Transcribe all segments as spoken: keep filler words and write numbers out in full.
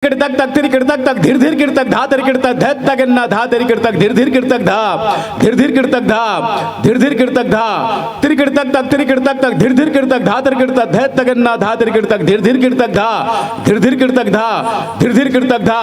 किड़तक तक, तिरि किड़तक तक, धिर धिर किड़तक धा, तिरि किड़तक धैत तक एन्ना धा, तिरि किड़तक धिर धिर किड़तक धा, धिर धिर किड़तक धा, धिर धिर किड़तक धा, तिरि किड़तक तक, तिरि किड़तक तक, धिर धिर किड़तक धा, तिरि किड़तक धैत तक एन्ना धा, तिरि किड़तक धिर धिर किड़तक धा, धिर धिर किड़तक धा, धिर धिर किड़तक धा।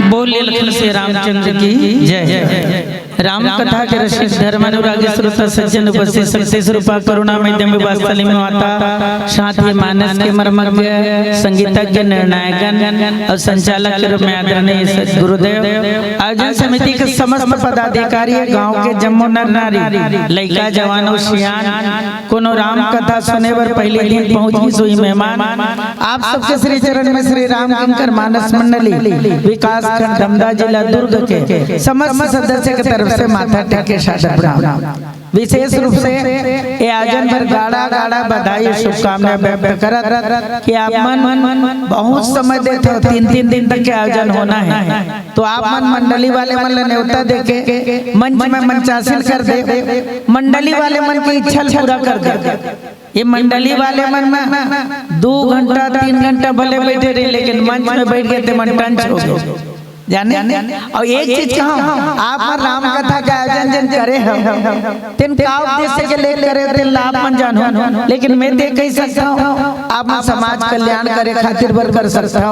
बोल लखन से रामचंद्र की जय। राम कथा के रसिक धर्म अनुरागी श्रोता सज्जन उपस्थित शक्ति स्वरूपा करुणा मध्यम वात्सल्य माता, साथ ही मानस के मर्मज्ञ, संगीतज्ञ, निर्णायकन और संचालक के रूप में आदरणीय सदगुरुदेव, आयोजन समिति के समस्त पदाधिकारी, गांव के जम्मो नर नारी, लइका जवान और सियान, कोनो राम कथा सुने बर पहले दिन पहुंच गई सोई मेहमान। आप सबके श्री चरण में श्री राम किंकर मानस मंडली, विकास खंड धमधा, जिला दुर्ग के समस्त सदस्य के तरफ से माथा टेक के सादर प्रणाम। विशेष रूप से ये आयोजन बर गाड़ा गाड़ा बधाई, शुभकामना व्यक्त करत कि आप मन बहुत समय देते हो, तीन तीन दिन तक के आयोजन होना है, तो आप मन मंडली वाले मन ल न्योता देके मंच में मंचासन कर दे, मंडली वाले मन की इच्छा ल पूरा कर दे। ये मंडली वाले मन ना दो घंटा, तीन घंटा भले बैठे रहे, लेकिन मंच में बैठ गए ते मन टंच हो गए। जाने? और एक चीज कहूँ, आप मन राम कथा के आयोजन जेन करे हो, तेन का उद्देश्य के लेके करे हो, तेन ला आप मन जानो, लेकिन मैं ते कह सकता हूँ, आप मन समाज कल्याण करे खातिर बर कर सकता हो,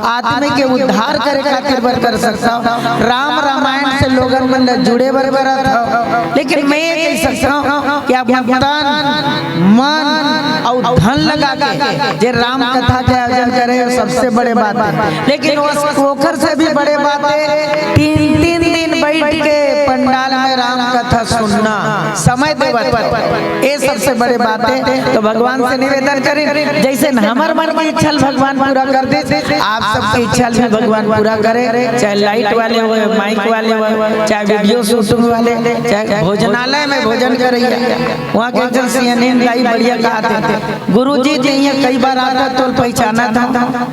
आदमी के उद्धार करे खातिर बर कर सकता हो, राम रामायण से लोगन मन ल जुड़े बर करत हो। लेकिन मैं ये कह सकता हूँ कि आप मन तन, मन और धन लगा के जे राम कथा के आयोजन करे हो, सबसे बड़े बात है। लेकिन उस, ओकर से भी बड़े बात है, तीन तीन दिन बैठ के पंडाल में राम कथा सुनना, समय देवत, ये सबसे बड़े बात है। तो भगवान से निवेदन करें, जैसे हमर मन की इच्छा ल भगवान पूरा कर दे, आप सबकी इच्छा ल भी भगवान पूरा करे, चाहे लाइट वाले हो, माइक वाले हो, चाहे वीडियो शूटिंग वाले, चाहे भोजनालय में भोजन करइया, वहाँ के एक झन सियानिन दाई बढ़िया कहा थे, "गुरुजी, ते इहाँ कई बार आता, तोल पहचाना था।"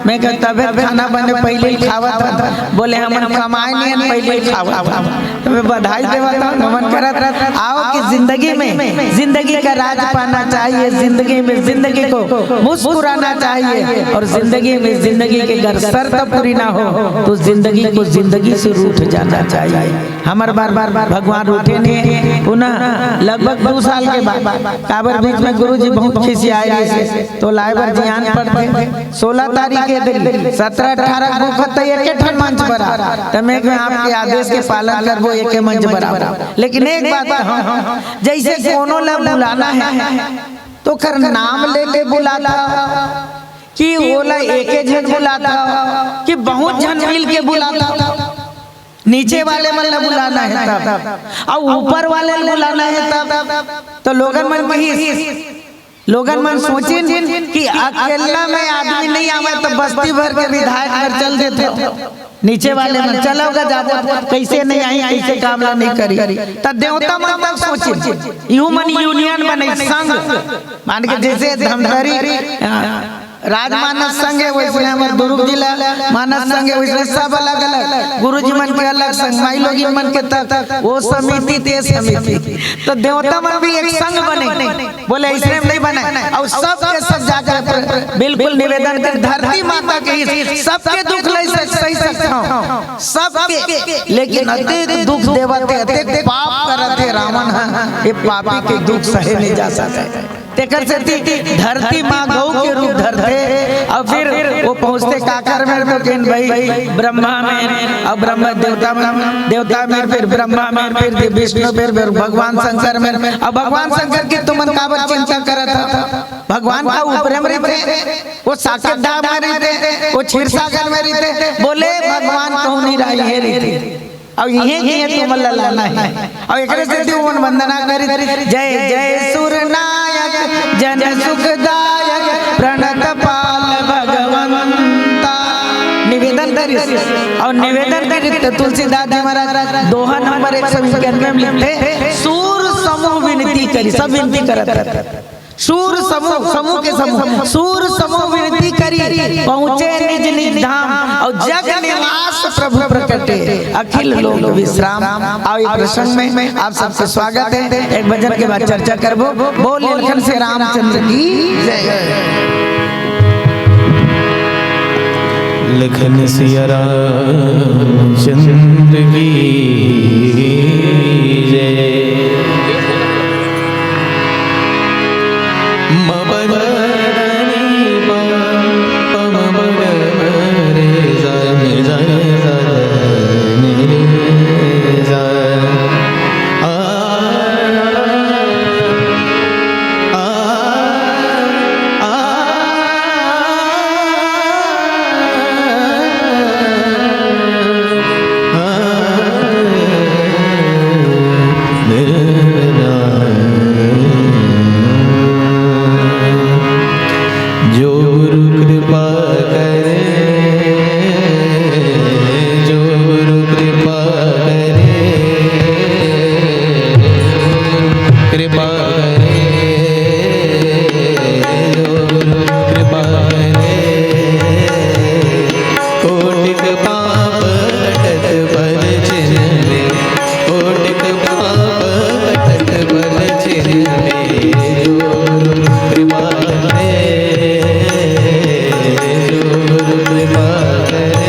मैं कहा, "तबे खाना बने पहले ही खावा था।" बोले, "हमन कमाए नहीं, पहले ही खावा था।" तो मैं बधाई देवा था, नमन करत। आओ कि जिंदगी में जिंदगी का राज पाना चाहिए, जिंदगी में जिंदगी को मुस्कुराना चाहिए, और जिंदगी में जिंदगी के अगर शर्त पूरी ना हो, तो जिंदगी को जिंदगी से रूठ जाना चाहिए। हमर बार बार भगवान रूठे नहीं, पुनः लगभग दो साल के बाद, काबर बीच में गुरुजी बहुत खिसियाए रहिस, तो लाए बर जियान पड़थे। सोलह तारीख के दिन, सत्रह अठारह को खत एके ठन मंच पर आ, त मैं कहा, "आपके आदेश के पालन करबो, एके मंच पर आबो।" लेकिन एक बात कहूं, जैसे कोनो ला बुलाना है, तो ओकर नाम लेके बुलाथा कि ओला एके झन बुलाथा कि बहुत झन मिल के बुलाथा? नीचे वाले मन ला बुलाना है तब, अउ ऊपर वाले ला बुलाना है तब। तो लोगन मन कहिस, लोगन मन सोचिन कि अकेला में आदमी नहीं आवे, तो बस्ती भर के विधायक घर चल देथे। नीचे वाले मन, "चलो गा, जाबो, कैसे नहीं आई, कैसे काम ला नहीं करी।" त देवता मन तक सोचिन, ह्यूमन यूनियन बने, संघ। मान के जैसे धमतरी, अ, राजमानस संघ है, वैसे हमर दुर्ग जिला मानस संघ है, वैसे सब अलग-अलग, गुरुजी मन के अलग संघ, माई लोगिन मन के तक, वो समिति, ते समिति। तो देवता मन भी एक संघ बने, बोले, "ऐसे में नहीं बने।" और सबके सब जाके प्र-, बिल्कुल निवेदन कर, धरती माता के ही सबके दुख ले सक-, सही सकता हूँ, सबके, लेकिन अतिक दुख देवते, अतिक पाप करते रावण है, ये पापी के दुख सहे नहीं जा सकता। तेकर सेती धरती माँ गऊ के रूप धरथे, अउ फिर वो पहुँचथे काकर मेर, तो कहिन भाई ब्रह्मा मेर, अउ ब्रह्मा देवता मेर, देवता मेर, फिर ब्रह्मा मेर, फिर विष्णु मेर, फिर भगवान शंकर मेर। अउ भगवान शंकर के तुमन काबर चिंता करत हव? भगवान का ऊपरे में रहिथे, वो साकेत धाम में रहिथे, वो क्षीर सागर में रहिथे, बोले भगवान कहूँ नहीं रहिथे। अउ इहें, इहें तुमन ला लाना हे। अउ एकरे सेती ओमन वंदना करिस, "जय जय सुर नायक, जन सुखदायक, प्रणत पाल भगवंता।" निवेदन करिस, अउ निवेदन करिस त तुलसीदास जी महाराज दोहा नंबर एक सौ इक्यानवे में लिखथे, "सूर समूह विनती करी", सब विनती करत रहथे। सूर समूह, समूह के समूह, सूर समूह विनती करी, पहुँचे निज निज धाम, अउ जग निवास प्रभु प्रकटे, अखिल लोक विश्राम। अउ इस प्रसंग में आप सबके स्वागत है। एक भजन के बाद चर्चा करबो। बोल लखन से रामचंद्र की जय। लखन सिया रामचंद्र की जय। म प ध नि प, प म ग म रे सा नि सा रे सा ध नि रे सा। आ, आ, आ, आ। जो गुरु कृपा करे, जो गुरु कृपा करे, कृपा करे, जो गुरु कृपा करे। कोटिक पाप कटत पल छिन में, कोटिक पाप कटत पल छिन में, जो गुरु कृपा करे, जो गुरु कृपा करे।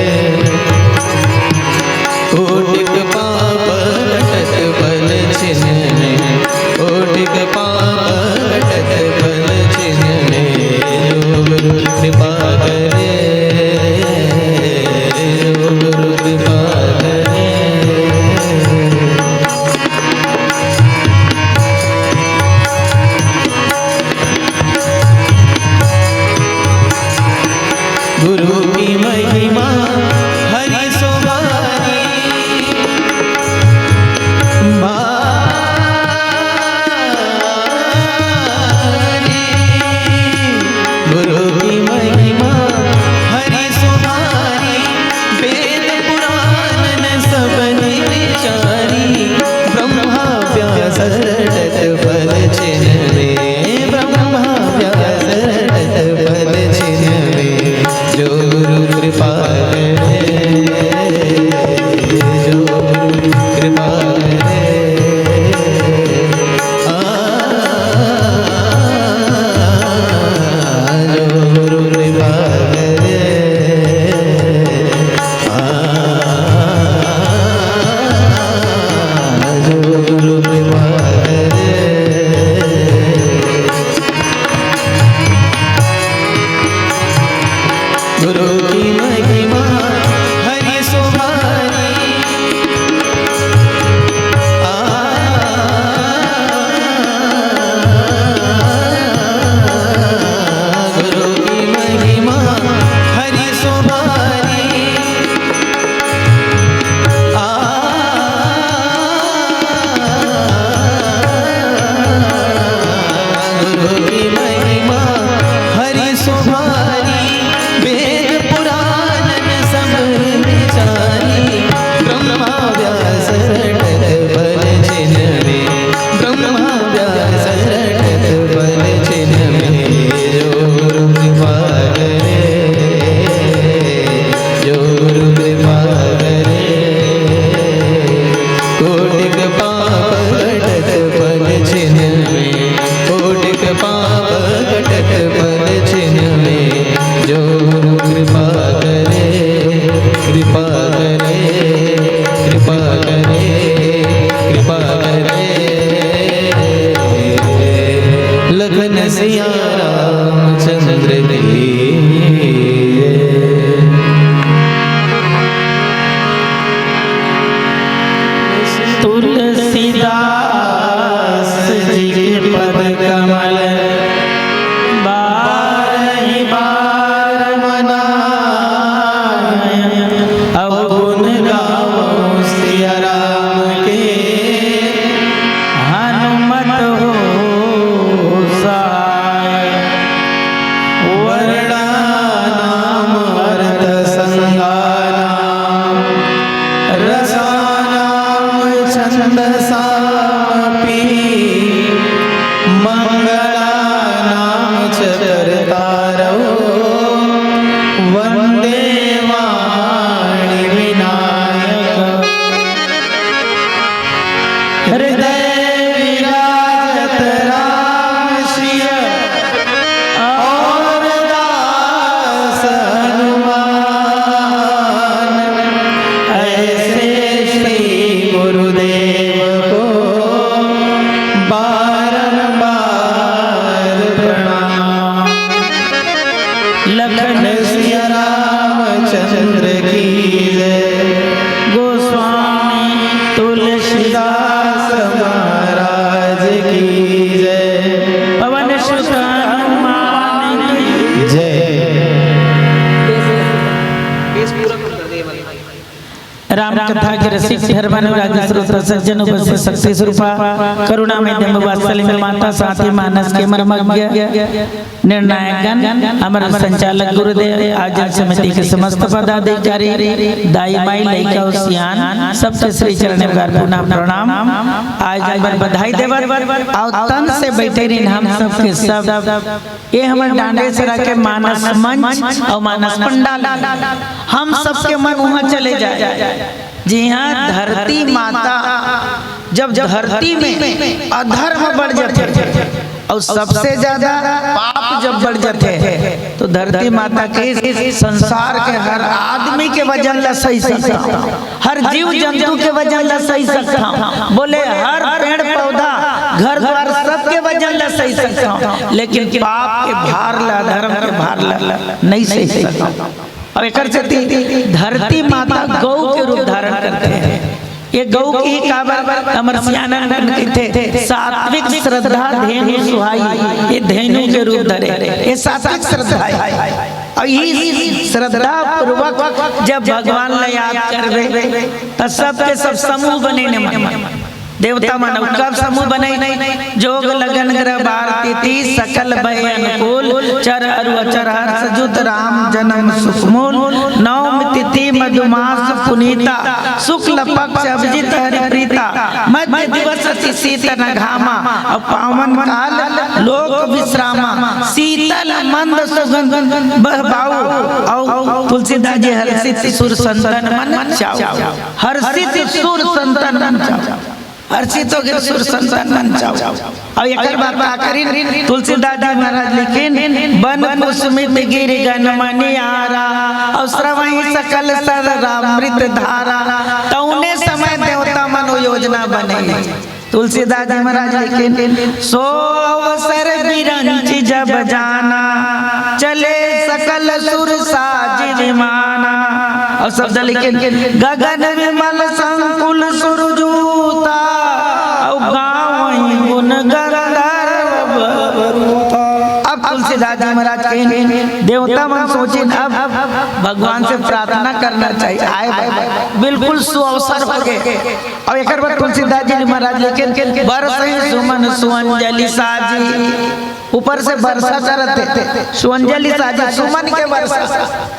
कोटिक पाप कटत पल छिन में, कोटिक पाप कटत पल छिन में, जो गुरु कृपा करे, जो गुरु कृपा करे। गुरु की महिमा हरि सो भारी। गुरु की महिमा हरि सुभानी। आ, गुरु की महिमा हरि सुभानी। आ, गुरु की महिमा हरि सुभानी। वेद पुराण में सब विचारी। ब्रह्मा व्यास रटत बल जिनमें, ब्रह्मा व्यास रटत बल जिनमें। जो गुरु कृपा करे, जो गुरु कृपा करे, कोटिक पाप कटत पल छिन में, कोटिक पाप कटत पल छिन में। जो गुरु कृपा करे, कृपा करे, कृपा करे, कृपा करे। लखन सिया रामचंद्र की जय। तुलसीदास जी के पद कमल बारह बार मनाय, अवगुण गावो सिया राम के हनुमत होसि सहाय। वर्णानाम अर्थ संज्ञानाम रसानाम छंदसामपि। मंगलानाम च कर्तारौ वंदे वाणी विनायक। हृदय विराजत राम सिय और दास हनुमान। ऐसे श्री गुरुदेव को बारंबार प्रणाम। लखन सिया रामचंद्र की जय। गोस्वामी तुलसीदास महाराज की जय। पवन सुत हनुमान की जय। राम कथा के रसिक, धर्मानुरागी श्रोता सज्जन, उपस्थित शक्ति स्वरूपा, करुणा मध्यम वात्सल्य माता, साथी मानस के मर्मज्ञ, निर्णायकगण, हमर संचालक गुरुदेव, आयोजन समिति के समस्त पदाधिकारी, दाई माई, लइका अउ सियान, सबके श्री चरण में पुनः प्रणाम। आज हमर बधाई देवत अउ तन से बैठे रहिन हम सबके सब। ये हमर डांडेसरा के मानस मंच अउ मानस पंडाल, हम सबके मन उहाँ चले जाए, जिहाँ धरती माता, जब धरती में अधर्म बढ़ जाथे अउ सबसे ज्यादा पाप जब बढ़ जाथे, तो धरती माता के, संसार के हर आदमी के वजन ला सही सकथव, हर जीव जंतु के वजन ला सही सकथव, बोले हर पेड़ पौधा, घर द्वार, सबके वजन ला सही सकथव, लेकिन पाप के भार ला, अधर्म के भार ला नहीं सही सकथव। अब एकर सेती धरती माता गौ के रूप धारण करथे। ये गौ के ही काबर हमर सियान मन कहिथे, सात्विक श्रद्धा धेनु सुहाई, ये धेनु के रूप धरे, ये सात्विक श्रद्धा हे। अउ इही श्रद्धा पूर्वक जब भगवान ला याद करबे, त सबके सब समूह बने ने मन। देवता मन अउ कब समूह बनई? जोग लगन ग्रह बार तिथि, सकल भय अनुकूल, चर अरु अचर हर्ष जुत, राम जन्म सुख मूल। नवमी तिथि मधुमास पुनीता, शुक्ल पक्ष अभिजित हरि प्रीता। मध्य दिवस अति शीत न घामा, अउ पावन काल लोक विश्रामा। शीतल मंद सुगंध बह बाऊ, अउ तुलसीदास जी हर्षित सुर संतन मन चाऊ। हर्षित सुर संतन मन चाऊ। हर्षित होगे सुर संतन मन चाऊ। अउ एकर बाद का करिन? तुलसीदास जी महाराज लिखिन, "बन पुष्पित गिरि गन मनिहारा, अउ स्रवहि सकल सर अमृत धारा।" तउने समय देवता मन ओ योजना बने। तुलसीदास जी महाराज लिखिन, "सो अवसर बिरंचि जब जाना, चले सकल सुर साज अउ शब्द लिखे, गगन विमल संकुल सुरजूता, अउ गावहीं गुण गंधर्व। अब तुलसीदास जी महाराज के देवता मन सोचिन, अब भगवान से प्रार्थना करना चाहिए। आए बाबा, बिल्कुल सुअवसर हो गए। अउ एकर बाद तुलसीदास जी महाराज लिखे, बरसहीं सुमन सुअंजलि साजी। ऊपर से वर्षा करत हे, सुअंजलि साजी, सुमन के वर्षा।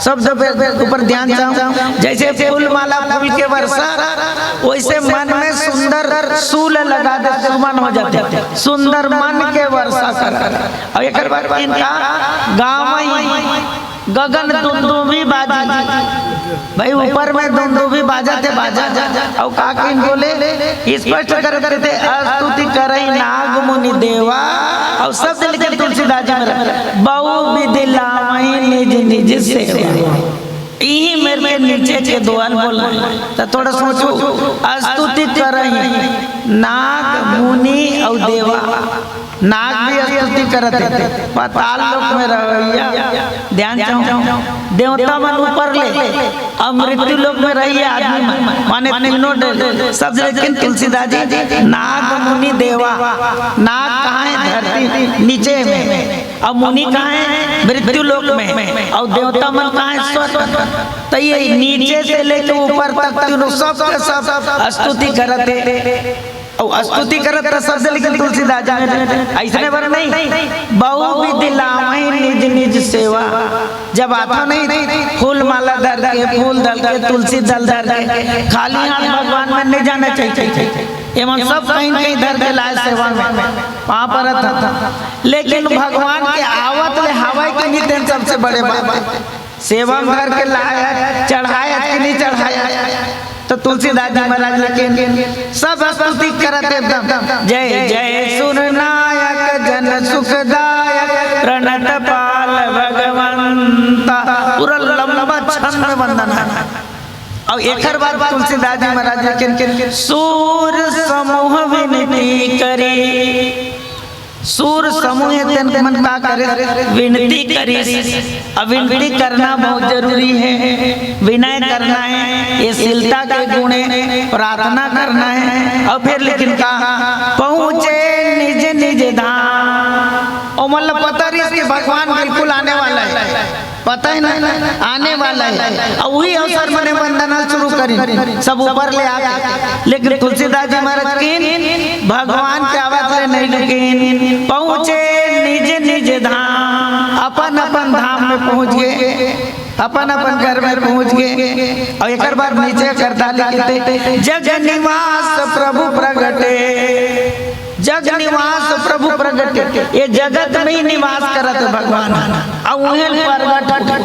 शब्द पे ऊपर ध्यान चाहूं, जैसे फूल माला फूल के वर्षा, वैसे मन में सुंदर सुल लगा दे, सुमन हो जाते, सुंदर मन के वर्षा कर। अउ एकर बाद इनका गावहीं गगन दुंदुभी बाजी। भाई, ऊपर में दुंदुभी बाजत हे, बाजा। अउ का कहिन बोले, स्पष्ट करत हे, स्तुति करहीं नाग मुनि देवा। अउ शब्द लिखे तुलसीदास जी महाराज, बहु विधि लावहीं निज निज सेवा। इही मेर के नीचे के दो अल बोलना हे, त थोड़ा सोचो, स्तुति करहीं नाग मुनि अउ देवा। नाग भी स्तुति करत हे, पाताल लोक में रहइया, ध्यान चाहूं, देवता मन ऊपर ले, अउ मृत्यु लोक में रहइया आदमी मन, माने तीनों डे-, शब्द लिखिन तुलसीदास जी, नाग मुनि देवा। नाग कहाँ हे? धरती नीचे में। अउ मुनि कहाँ हे? मृत्यु लोक में। अउ देवता मन कहाँ हे? स्वर्ग। त ये नीचे से लेके ऊपर तक तीनों सब के सब स्तुति करत हे। अउ स्तुति करत त शब्द लिखिन तुलसीदास जी ने, अइसने बर नहीं, बहु विधि लावहीं निज निज सेवा। जब आथो नहीं, फूल माला धर के, फूल धर के, तुलसी दल धर के, खाली हाथ भगवान में नहीं जाना चाहिए। एमन सब कहीं कहीं धर के लाए सेवा में, पाँव परत था। लेकिन भगवान के आवत ले हवय कि नहीं, तेन सबसे बड़े बात हे। सेवा में धर के लाए, चढ़ाए कि नहीं चढ़ाए। त तुलसीदास जी महाराज लिखिन, सब स्तुति करत एकदम, जय जय सुर नायक जन सुखदायक प्रणत पाल भगवंता। पूरा लंबा छंद में वंदन हे। अउ एकर बाद तुलसीदास जी महाराज लिखिन, सूर समूह विनती करी। सूर समूह तेन मन का करे? विनती करिस। अब विनती करना बहुत जरूरी हे, विनय करना हे, ये शीलता के गुण हे, प्रार्थना करना हे। अउ फिर लिखिन का, पहुँचे निज निज धाम। अउ मतलब पता रहिस कि भगवान बिल्कुल आने वाला हे। पता हे ना, आने वाला हे। अउ उही अवसर मने वंदना शुरू करिन, सब ऊपर ले आके। लेकिन तुलसीदास जी महाराज किन भगवान के आवत ले नहीं लुकिन, पहुँचे निज निज धाम, अपन अपन धाम में पहुँच गे, अपन अपन घर में पहुँच गे। अउ एकर बाद नीचे करताली किथे, जग निवास प्रभु प्रगटे। जग निवास प्रभु प्रगटे, ये जगत में ही निवास करत हे भगवान, अउ उहें प्रगट होथे।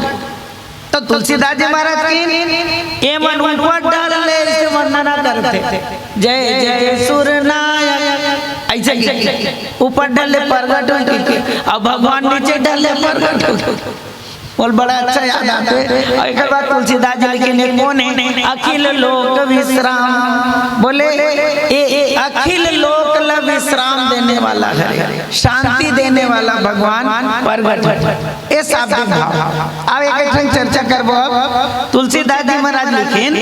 त तुलसीदास जी महाराज किन, एमन ऊपर डहर ले अइसे वंदना करथे, जय जय सुर नायक, अइसे ही ऊपर डहर ले प्रगट होइके, अउ भगवान नीचे डहर ले प्रगट होइके। बोल, बड़ा अच्छा याद आथे। अउ एकर बाद तुलसीदास जी लिखिन, ये कोन हे? अखिल लोक विश्राम। बोले, ये, ये अखिल लोक ला विश्राम देने वाला हे, शांति देने वाला भगवान प्रगट हे। ये शाब्दिक भाव। अब एक एक ठन चर्चा करबो। अब तुलसीदास जी महाराज लिखिन,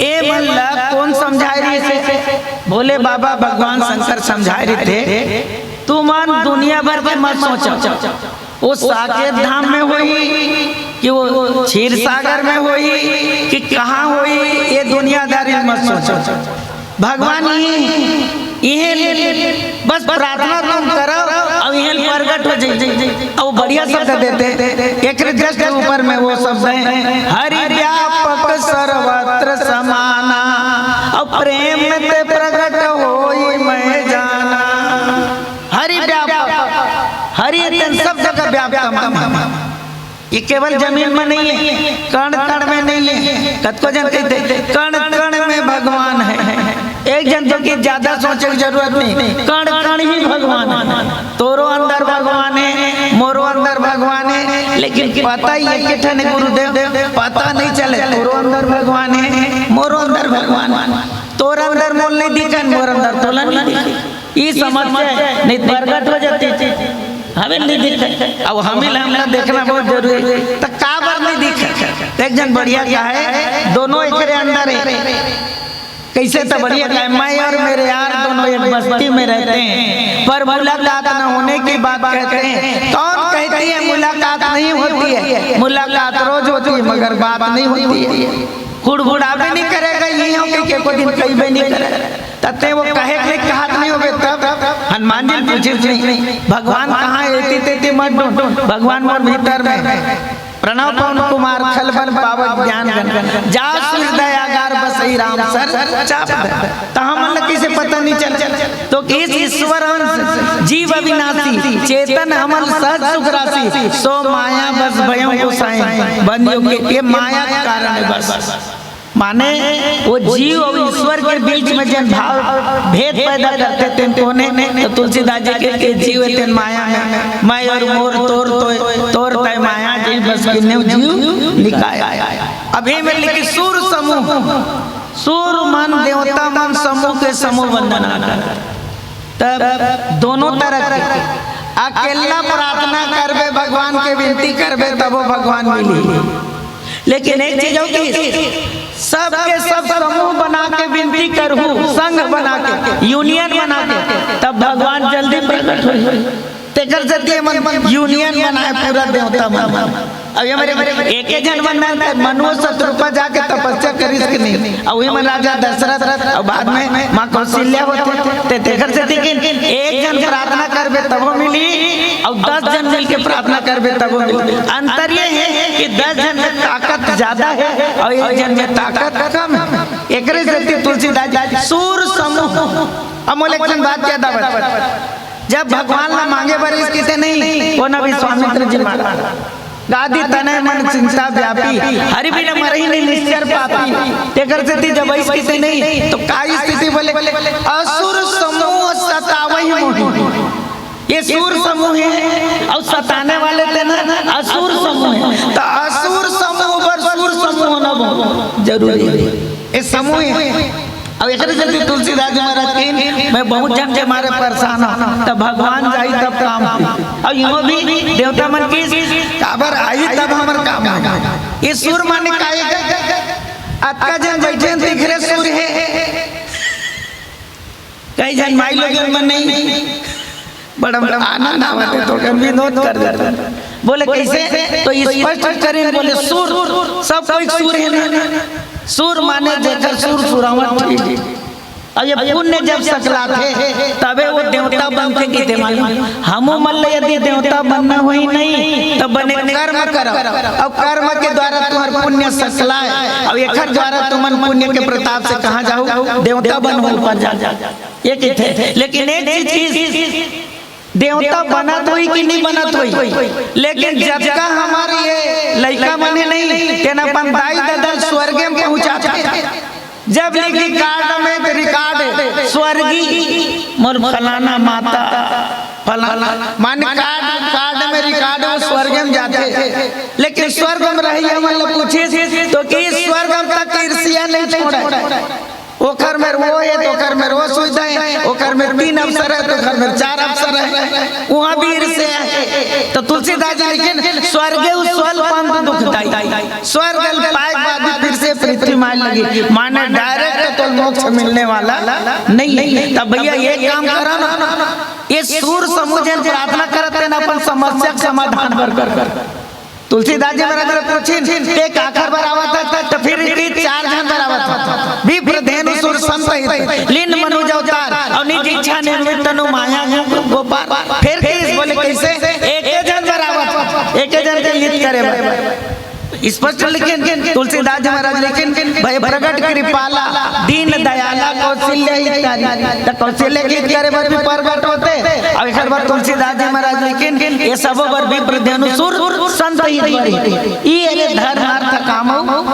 एमन ला कोन समझाए रहिस हे? भोले बाबा भगवान शंकर समझाए रहिथे, तुमन दुनिया भर के मत सोचो। वो साकेत धाम में होही कि वो क्षीर सागर में होही कि कहाँ होही, ये दुनियादारी मत सोचो। भगवान इही, इही ले, बस प्रार्थना तुम करो अउ इही प्रगट हो जाई। अउ बढ़िया शब्द देथे, एक just ऊपर में वो शब्द हे, हरि व्यापक सर्वत्र समाना, अउ प्रेम ते प्रगट होई मैं जाना। हरि व्यापक, हरि तेन सब जगह व्याप्त हे। ये केवल जमीन में नहीं हे, कण कण में नहीं हे। कतको झन कहिथे, कण कण में भगवान हे। एक झन तो कि ज्यादा सोचे के जरूरत नहीं, कण कण ही भगवान हे। तोरो अंदर भगवान हे, मोरो अंदर भगवान हे, लेकिन पता ही एक ठन गुरुदेव, पता नहीं चले, तोरो अंदर भगवान हे, मोरो अंदर भगवान हे। तोर अंदर मोला नहीं दिखय, मोर अंदर तोला नहीं दिखय। ई समझ के नहीं त प्रगट हो जाती, हमें नहीं दिखय। अब हमें ला हमला देखना बहुत जरूरी हे। त काबर नहीं दिखय? एक झन बढ़िया कहे, दोनों एकरे अंदर है। कैसे तो बढ़िया कहे, मैं और मेरे यार दोनों एक बस्ती में रहते हैं, पर मुलाकात न होने की बात कहते हैं। कौन कहती है मुलाकात नहीं होती है? मुलाकात रोज होती है, मगर बात नहीं होती है। हुड़हुड़ा भी नहीं करेगा, ये हो कि के को दिन कहीं भी नहीं करेगा। तते वो कहे के कहा नहीं होगे तब। हनुमान जी पूछे नहीं, भगवान कहाँ है? एती तेती मत ढूंढ, भगवान मोर भीतर में। प्रणव पवन कुमार खलबन पावत ज्ञान गन, जा सूर्य दयागार बसई राम सर चाप। त हमन ल किसे पता नहीं चल, तो इस ईश्वर अंश जीव अविनाशी चेतन हमल सहज सुख राशि, सो माया बस भयं गोसाई बंदियों के, ये माया के कारण है बस। माने वो जीव और ईश्वर के बीच में जन भाव भेद पैदा करते तेन कोने, तो तुलसीदास जी के, के जीव तेन माया में, मैं और मोर तोर तो तोर तय माया जी बस किन्ने जीव निकाय। अभी में लिखी सूर समूह, सूर मन देवता मन समूह के समूह वंदना कर। तब दोनों तरह के अकेला प्रार्थना करबे, भगवान के विनती करबे, तबो भगवान मिली। लेकिन एक चीज होती, सबके सब समूह बना के विनती करहू, संघ बना के, यूनियन बना के, तब भगवान जल्दी प्रकट हो। तेकर सेती मन यूनियन बनाए पूरा देवता मन। अब ये मेरे एके जन मन में मनुओ शतरूपा जाके तपस्या करिस कि नहीं? अब वही मन राजा दशरथ और बाद में माँ कौशल्या होते, ते तेकर सेती कि एक जन प्रार्थना करबे तबो मिली, और दस जन मिलके प्रार्थना करबे तबो मिली। अंतर ये है कि दस जन में ताकत ज्यादा है और एक जन में ताकत कम है। एकरे सेती तुलसीदास जी सूर समूह। अब मोला एक ठन बात याद आवत, जब भगवान ला मांगे बर रिहिस किसे नहीं, वो ना विश्वामित्र जी महाराज। गादी तनय मन चिंता व्यापी, हरि बिन मरहि नहीं निश्चर पापी। तेकर सेती जब अइस किसे नहीं, तो का स्थिति बोले, असुर समूह सतावहि मोहि। ये सूर समूह है और सताने वाले ते ना असुर समूह है। तो असुर समूह पर सूर समूह होना बहुत जरूरी है। ये समूह है। अब एकरे सेती तुलसीदास जी महाराज कहिन, मैं बहुत जन के मारे परेशान हूँ, तब भगवान जाई तब काम होई। और इहो भी देवता मन की काबर आई तब हमर काम होई। ये सूर माने काय? अतका जन बैठे दिख रहे सूर है, कई जन माई लोग मन नहीं, बड़ा बड़ा आनंद आवत है तो कन विनोद कर देता। बोले कैसे? तो स्पष्ट करें, बोले सूर, सब कोई सूर है ना। सूर माने जेकर सुर सुरावट ठीक। अब ये पुण्य जब सकलाथे, तबे वो देवता बनथे किथे मालूम। हमू मन ल यदि देवता बनना होही नहीं, तो बने कर्म करव, और कर्म के द्वारा तुम्हार पुण्य सकलाय, और एकर द्वारा तुमन पुण्य के प्रताप से कहाँ जाहू? देवता बनहू, ऊपर जा, जा, जा। ये किथे, लेकिन एक चीज की देवता बनत होई कि नहीं बनत होई, लेकिन जतका हमर ये लइका मन हे नहीं, तेन अपन दाई ददा ल स्वर्गे में पहुंचाथे। जब लिखी कार्ड में तो रिकॉर्ड है, स्वर्गी मोर फलाना माता, फलाना, माने कार्ड, कार्ड में रिकॉर्ड है, वो स्वर्गे में जाथे। लेकिन स्वर्ग में रही हमन ल पूछिस तो कि स्वर्ग में तक ईर्ष्या नहीं छोड़े। ओकर में वो है तो ओकर में वो सुविधा है, ओकर में तीन अफसर है तो ओकर में चार अफसर है, वहाँ भी ईर्ष्या है। तो तुलसीदास जी लिखिन, स्वर्गे स्वल्प अंत दुखदाई। स्वर्ग ल पाए के बाद भी फिर से पृथ्वी माय लगी, माने डायरेक्ट तो मोक्ष मिलने वाला नहीं है। तब भैया ये काम करा ना, ये सूर समूह जेन प्रार्थना करत हे ना अपन समस्या के समाधान बर कर, कर। तुलसीदास जी महाराज ल पूछिन, "ते काखर बर आवत हस?" त फिर कि चार झन बर आवत हस। विप्र धेनु सुर संत हित, लीन मनुज अवतार, और निज इच्छा निर्मित तनु माया गुण गोपार। फिर किस बोले कैसे? एके झन बर आवत हस, एके झन के हित करे बर। स्पष्ट लिखिन, तुलसीदास जी महाराज लिखिन, "भय प्रगट कृपाला, दीन दयाला, कौशल्या हितकारी।" त कौशल्या के हित करे बर भी प्रगट होथे। अब एकर बर तुलसीदास जी महाराज लिखिन, ये सबो बर विप्र धेनु सुर संत हित बर ही। ई अरे धर्म अर्थ काम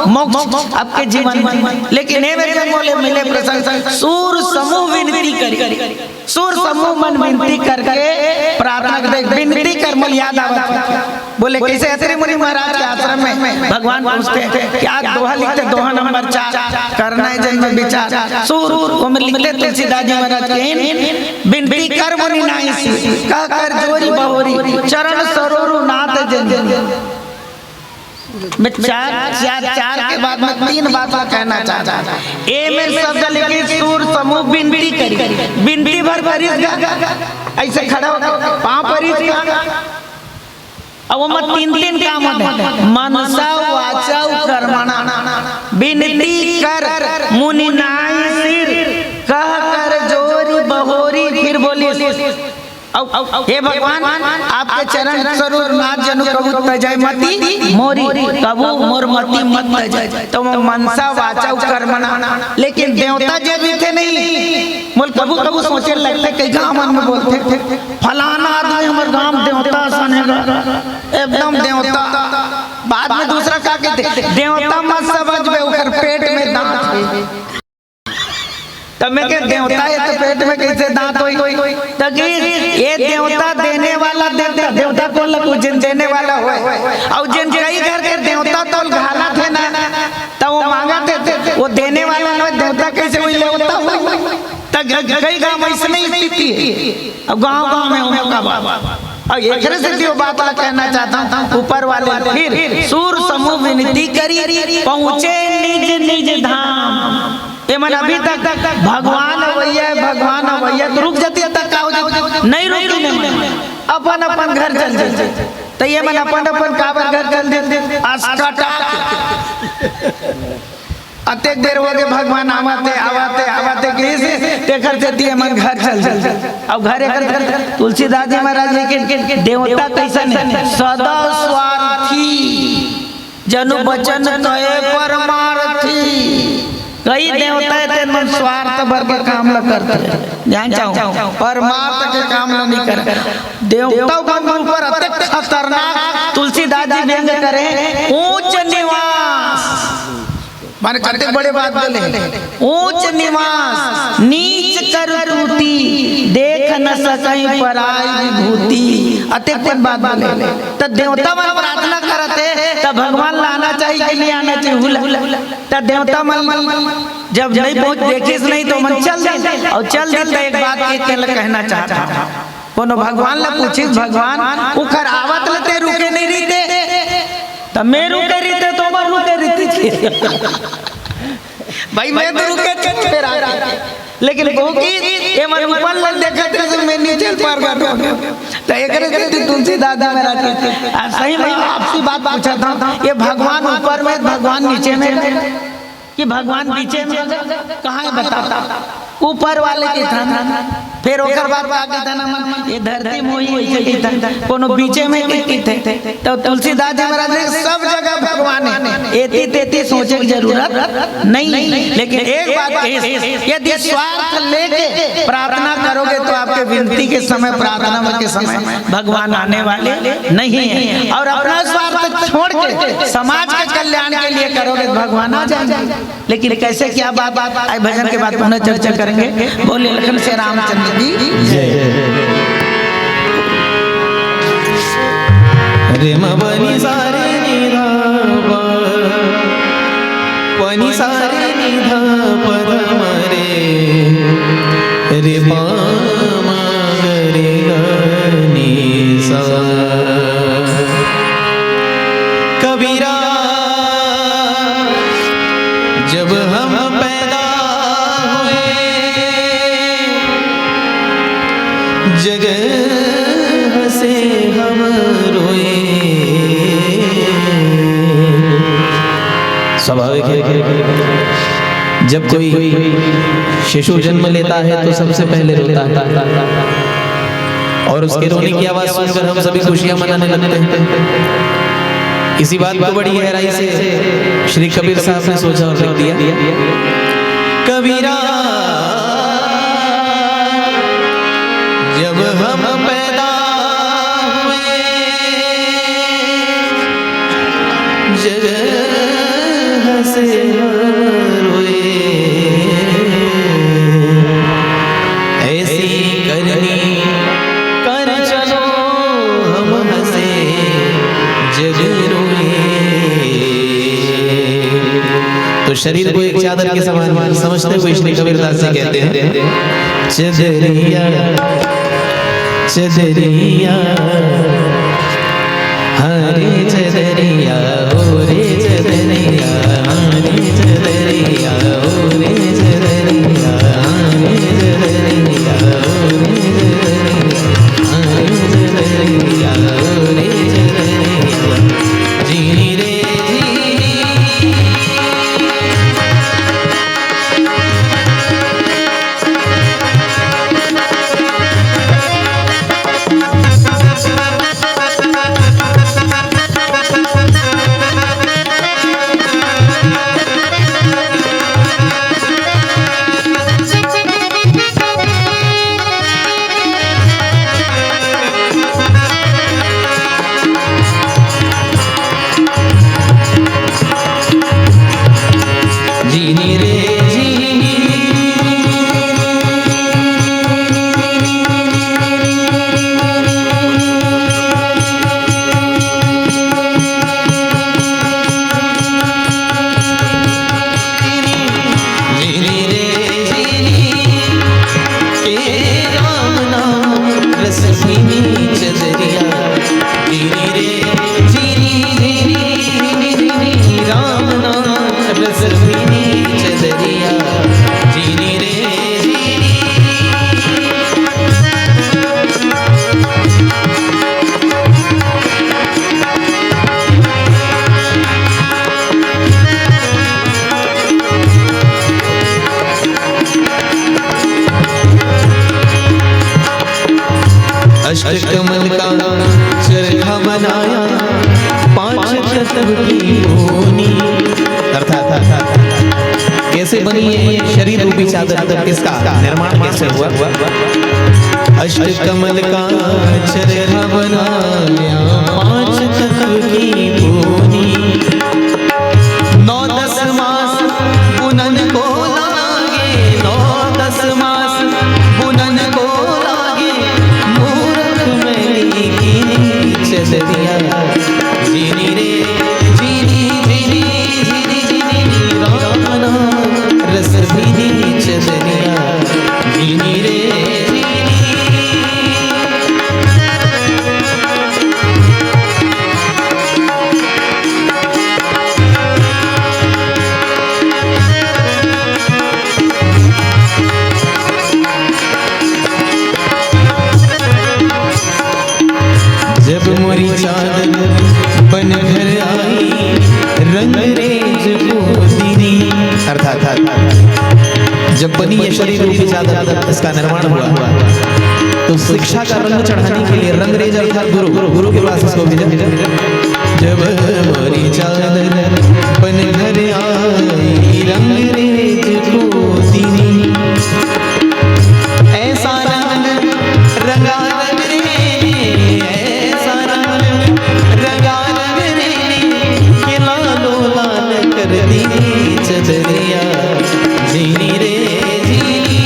मोक्ष आपके जीवन में। लेकिन ए मेरे जन बोले मिले प्रसंग, सूर समूह विनती करी। सूर समूह मन विनती करके प्रार्थना करथे, विनती कर मोला याद आवत हे। बोले कैसे? अत्रि मुनि महाराज के आश्रम में भगवान पूछथे कि आज दोहा लिखथे, दोहा नंबर चार, करना है जन में विचार। सूर, ओमे लिखथे तुलसीदास जी महाराज के, "विनती कर मुनि नाहीं शीश, कह कर जोरी बहोरी, चरण सरोरु नाथ जन।" मैं चार, चार, चार के बाद मैं तीन बात ला कहना चाहता हूँ। ए मेर शब्द लिखिस सूर समूह बिनती करिस, बिनती भर करिस गा, अइसे खड़ा होके पाँव परिस गा। अब ओमा तीन, तीन काम होथे, मनसा, वाचा अउ कर्मणा। बिनती कर, मुनि नाई सिर, कह कर जोरी बहोरी, फिर बोलिस, अउ, हे भगवान, आपके चरण सरोज नाथ, जनु कहूँ तजय मति मोरी, कभू मोर मति मत तजय। त वो मनसा, वाचा अउ कर्मणा, लेकिन देवता जे रहिथे नहीं, मोला कभू कभू सोचे लगथे, कई गाँव मन में बोलथे, फलाना आदमी हमर गाँव देवता असन हे गा, एकदम देवता। बाद में दूसरा का कहिथे, देवता मत समझबे, ओकर पेट में दांत हे। त मैं कहे, देवता हे त पेट में कइसे दांत होही? त कहिस, ए देवता देने वाला देवता, देवता कोन ला कहिथे? जेन देने वाला होय। अउ जेन कई घर के देवता तोल घालथे ना, त वो मांगथे, वो देने वाला नोहे, देवता कइसे होही, लेवता होही। त ग-, कई गाँव में अइसने स्थिति हे। अब गाँव-गाँव में होवत हे का बात। अउ एकरे सेती वो बात ला कहना चाहता हूँ, ऊपर वाले फिर सूर समूह बिनती करिस, पहुँचे निज निज धाम। ये मन अभी तक भगवान अवइया हे, भगवान अवइया हे, त रुक जातिस त का हो जातिस? नहीं रुकिस, नहीं मन अपन अपन घर चल जातिस। त ये मन अपन अपन काबर घर चल जातिस? असकटा। अतेक देर होगे भगवान आवत हे, आवत हे, आवत हे कहिस, तेकर सेती ये मन घर चल जातिस। अब घर एकर, तुलसीदास जी महाराज लिखिन, देवता कइसन हे? सदा स्वार्थी, जनु बचन कहे परमार्थी। कई देवता हे, तेन मन स्वार्थ बर के काम ला करथे। ध्यान चाहूँ, परमार्थ के काम ला नहीं करय। देवता मन के ऊपर अतेक खतरनाक तुलसीदास जी व्यंग करे, ऊंच निवास। माने कतेक बड़े बात बोले, ऊंच निवास, नीच करतूती, देख न सकहीं पराई विभूति। अतेक बन बात बोले। त देवता मन प्रार्थना करत हे, त भगवान ला आना चाहिए कि नहीं आना चाहिए? हुला। त देवता मन जब नहीं पहुंच, देखिस नहीं, त मन चल दिस, अउ चल दिस त एक बात के तेला कहना चाहत हंव। कोनो भगवान ला पूछिस, भगवान, उखर आवत ले तें रुके नहीं रहिते, त मैं रुके रहितेंव त मैं रुके रहितेंव। भाई, मैं तो रुके थे, फेर आ गए। लेकिन वो कि ये मन ऊपर ला देखत रहे, मैं नीचे परगट हो गया। त एकरे सेती तुलसीदास जी महाराज के, आ, सही में आपसे बात पूछत हंव, ये भगवान ऊपर में, भगवान नीचे में, कि भगवान बीचे में, कहाँ हे बताओ? ऊपर वाले के थान। फेर ओकर बाद का कहिथे ना मन, ये धरती मोही, अइसे कहिथे, कोनो बीचे में के कहिथे। त तुलसीदास जी महाराज ने सब जगह भगवान हे, एती तेती सोचे के जरूरत नहीं। लेकिन एक बात कहिस, यदि स्वार्थ लेके प्रार्थना करोगे तो आपके विनती के समय, प्रार्थना के समय भगवान आने वाले नहीं है। और अपना स्वार्थ छोड़ के समाज के कल्याण के लिए करोगे तो भगवान आ जाएंगे। लेकिन कैसे, क्या बात, बात आए भजन के बाद पुनः चर्चा करेंगे। बोलिए लखन सिया रामचंद्र की जय। रे म बनी सारे निधा पा, पनी सारे निधा पद मरे, रे पा म ग रे ग नी सा। कबीरा, जब हम पैदा हुए, जग हंसे हम रोए। स्वाभाविक है, जब कोई शिशु जन्म लेता है तो सबसे पहले रोता है और उसके रोने की आवाज सुनकर हम सभी खुशियां मनाने लगते हैं। इसी बात को बड़ी गहराई से श्री कबीर साहब ने सोचा और लिख दिया। कबीरा, जब हम पैदा हुए, जग हंसे हम रोए। ऐसी करनी कर चलो हम हंसे जग रोए। तो शरीर को एक चादर के समान समझते हुए श्री कबीरदास जी कहते हैं, चदरिया, चदरिया, हरे चदरिया, ओ की बोनी। अर्थात कैसे बनी ये शरीर रूपी चादर, इसका निर्माण कैसे हुआ? अष्ट कमल का चरखा बनाया, पांच तत्व की बोनी। नौ दस मास बुनन को लागे, नौ दस मास बुनन को लागे, मूरख मैली कीनी चदरिया। जीनी रे जीनी, जीनी, जीनी, जीनी, राम नाम रस भीनी चदरिया। जीनी रे जीनी। जब मोरी चादर बन घर आई, रंगरेज को दीनी। अर्थात जब बनी ये शरीर रूपी चादर, इसका निर्माण हुआ, तो शिक्षा का रंग चढ़ाने के लिए रंगरेज अर्थात गुरु, गुरु के पास इसको भेजा। जब मोरी चादर बन घर आई, रंगरेज को दीनी। ऐसा रंग रंगा रंग रे ने, ऐसा रंग रंगा रंग रे ने, कि लालो लाल कर दी चदरिया। जीनी रे जीनी,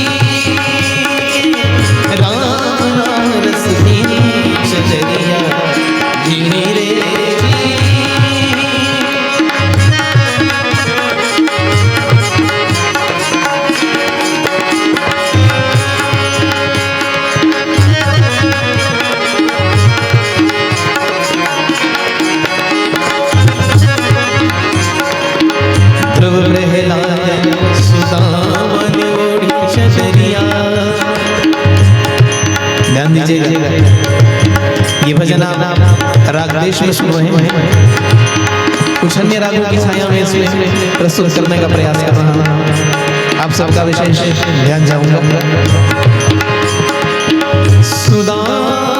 राम नाम रस भीनी चदरिया। जीनी रे जीनी। ध्रुव प्रहलाद सुदामन ओढ़ी चदरिया। ध्यान दीजिएगा, ये भजन आप राग देश में सुन रहे हैं, कुछ अन्य रागों की छाया में इसमें प्रस्तुत करने का प्रयास कर रहा हूँ। आप सबका विशेष ध्यान चाहूंगा। सुदामन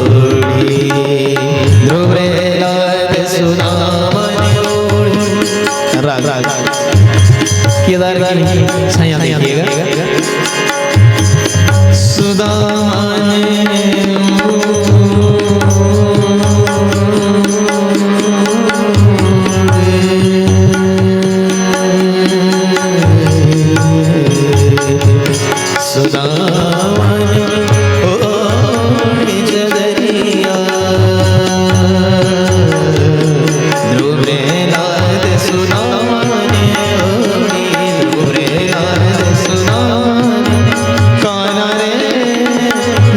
ओढ़ी, ध्रुव प्रहलाद सुदामन ओढ़ी। राग, राग। केदार की छाया देखिएगा। सुदामन सुदामन ओढ़ी चदरिया। ध्रुव प्रहलाद सुदामन ओढ़ी, ध्रुव प्रहलाद सुदामन। काना रे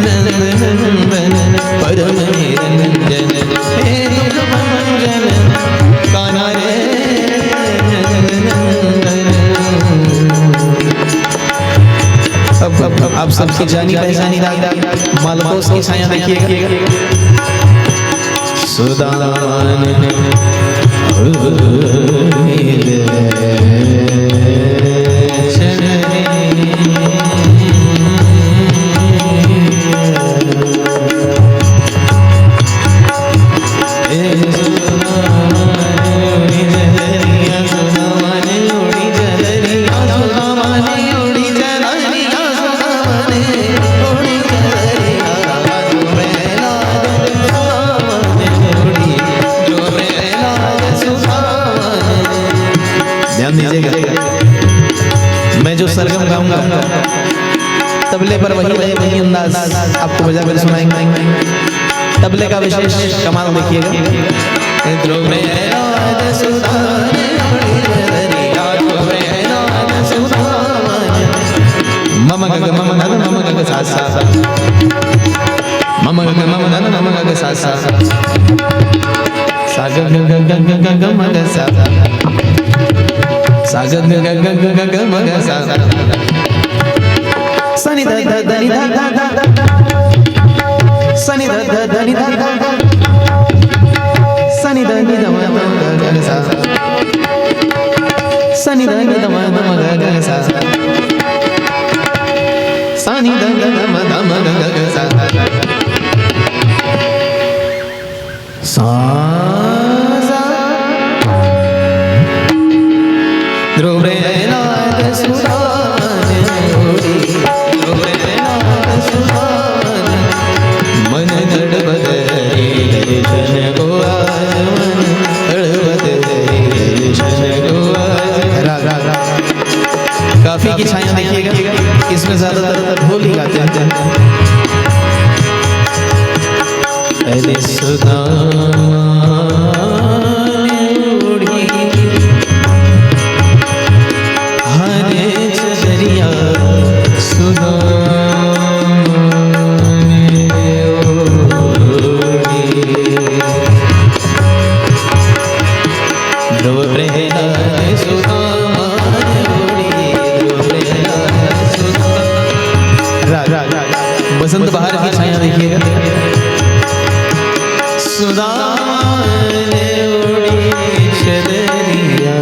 नंद नंदन परम निरंजन, हे दुख भंजन। काना रे नंद नंदन। अब, अब, अब आप सबकी जानी पहचानी राग मालकोस की छाया देखिएगा। सुदान ध्यान दीजिएगा, मैं जो सरगम गाऊंगा, तबले पर वही लय, वही अंदाज आपको बजा कर सुनाएंगे। तबले का विशेष कमाल देखिएगा। ध्रुव प्रहलाद सुदान, ध्रुव प्रहलाद सुदान। मम गग मम नद मम गग सा सा। मम गग मम नद मम गग सा सा। सा ग ग ग ग ग ग म ग सा। सा ग ग ग ग ग ग म ग सा। सा नि ध ध ध नि ध ध ध। सा नि ध ध ध नि ध ध ध। सा नि ध नि ध म ग ग सा। सा नि ध नि ध म ग ग सा। सा नि ध नि ध म ध म ग ग सा। साजा। ध्रुव प्रहलाद सुदान ओढ़ी, ध्रुव प्रहलाद सुदान। मन तड़पत हरि दर्शन को आज, मन तड़पत हरि दर्शन को आज। राग, राग, राग। काफी की छाया देखिएगा, इसमें ज्यादातर ढोल ही गाते हैं। अरे सुदान ओढ़ी हरे चदरिया, सुदान ओढ़ी। ध्रुव प्रहलाद सुदान ओढ़ी, ध्रुव प्रहलाद सुदान। राग, राग, राग। बसंत बहार की छाया देखिएगा। सुदान ओढ़ी चदरिया।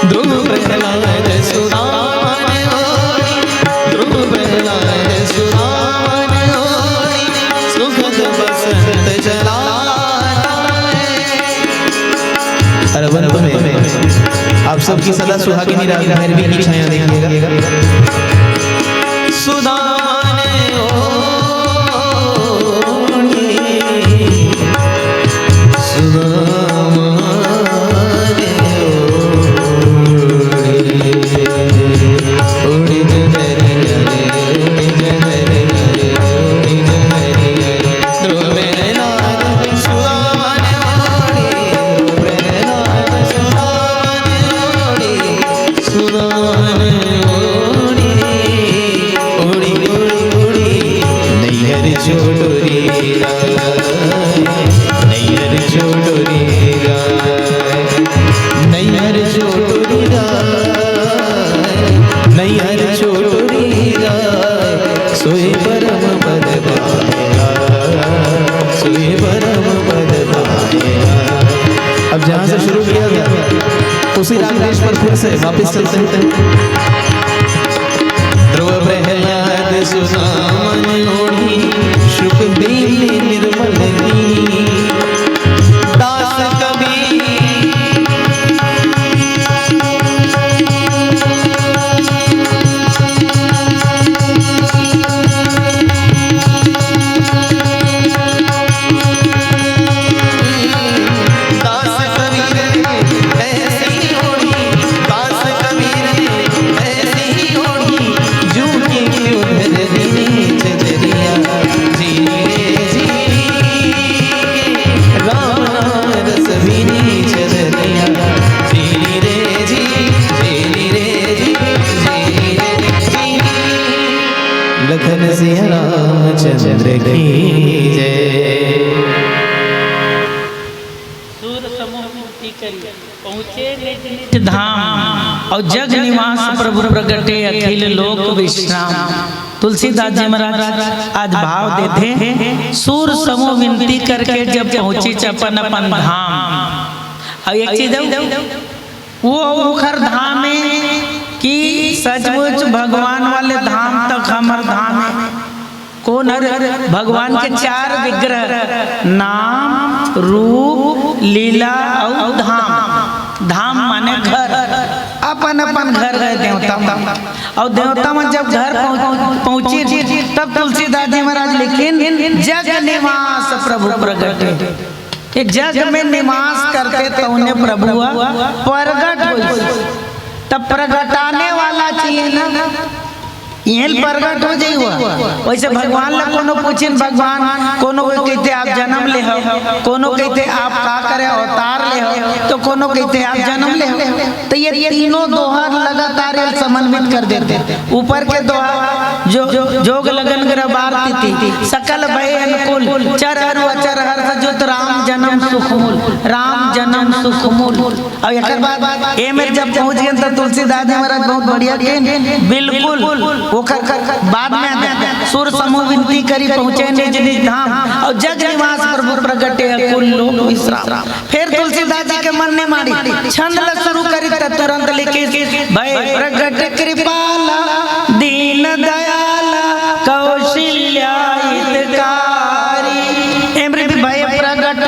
ध्रुव प्रहलाद सुदान ओढ़ी, ध्रुव प्रहलाद सुदान ओढ़ी, सुखद बसंत चला। और अब अंत में आप सबकी सदा सुहागिनी राग भैरवी की छाया देखिएगा। सुदान ओढ़ी, सुदान ओढ़ी, उड़ी जहर गले, उड़ी जहर गले, उड़ी जहर गले। ध्रुव प्रहलाद सुदान ओढ़ी, ध्रुव प्रहलाद सुदान ओढ़ी, सुदान ओढ़ी, ओढ़ी, ओढ़ी, ओढ़ी। नैहर छोड़ो रे राय, नैहर छोड़ो रे राय, नैहर छोड़ो रे राय, नैहर छोड़ो रे राय। सोई परम पद पाए, सोई परम पद पाए। अब जहाँ से शुरू किया था, उसी राग देश पर फिर से वापस चलते हैं। ध्रुव प्रहलाद सुदान ओढ़ी, शुक दीन निर्मल दीन। दास कबीर दास कबीर ने ऐसी ओढ़ी, दास कबीर ने ऐसी ओढ़ी, जूं की क्यों भर दीनी चदरिया। झीली रे झीली, राम नाम रस भीनी चदरिया। झीली रे झीली, झीली रे झीली, झीली रे झीली। लखन सिया रामचंद्र की जय। सूर समूह विनती करी, पहुँचे निज निज धाम, और जग निवास प्रभु प्रगटे अखिल लोक विश्राम। तुलसीदास जी महाराज आज भाव देथे, सूर समूह विनती करके जब पहुँचे अपन अपन धाम। और एक चीज अउ, वो ओखर धाम हे कि सचमुच भगवान वाले धाम तक हमर धाम हे। कोन हर? भगवान के चार विग्रह, नाम, रूप, लीला अउ धाम। धाम माने घर, अपन अपन घर गए देवता मन। अउ देवता मन जब घर पहुँच-, पहुँचिन, तब तुलसीदास जी महाराज लिखिन, जग निवास प्रभु प्रगटे। ये जग में निवास करथे तउने प्रभु ह प्रगट होइस। तब प्रगटाने वाला चाहिए ना, इहें प्रगट हो जाई हुआ। वैसे भगवान ला कोनो पूछिन, भगवान, कोनो कोई कहिथे आप जन्म ले हव, कोनो कहिथे आप का करे अवतार ले हव, तो कोनो कहिथे आप जन्म ले हव। तो ये तीनों दोहा लगातार ये समन्वित कर देथे। ऊपर के दोहा जो, जो जोग लगन ग्रह बार तिथि, सकल भय अनुकूल, चर अरु अचर हर्ष जुत राम जन्म सुख मूल, राम जन्म सुख मूल। और एकर बाद ए मेर जब पहुँच गेन त तुलसीदास जी महाराज बहुत बढ़िया के बिल्कुल ओकर बाद में आथे। सूर समूह विनती करी पहुँचे निज निज धाम, और जग निवास प्रभु प्रगटे अकुल लोक विश्राम। फिर तुलसीदास जी के मन ने मारी, छंद ल शुरू करी त तुरंत लिखिस, भय प्रगट कृपाला दीन दया कौशल्या हितकारी। एमरे भी भय प्रगट,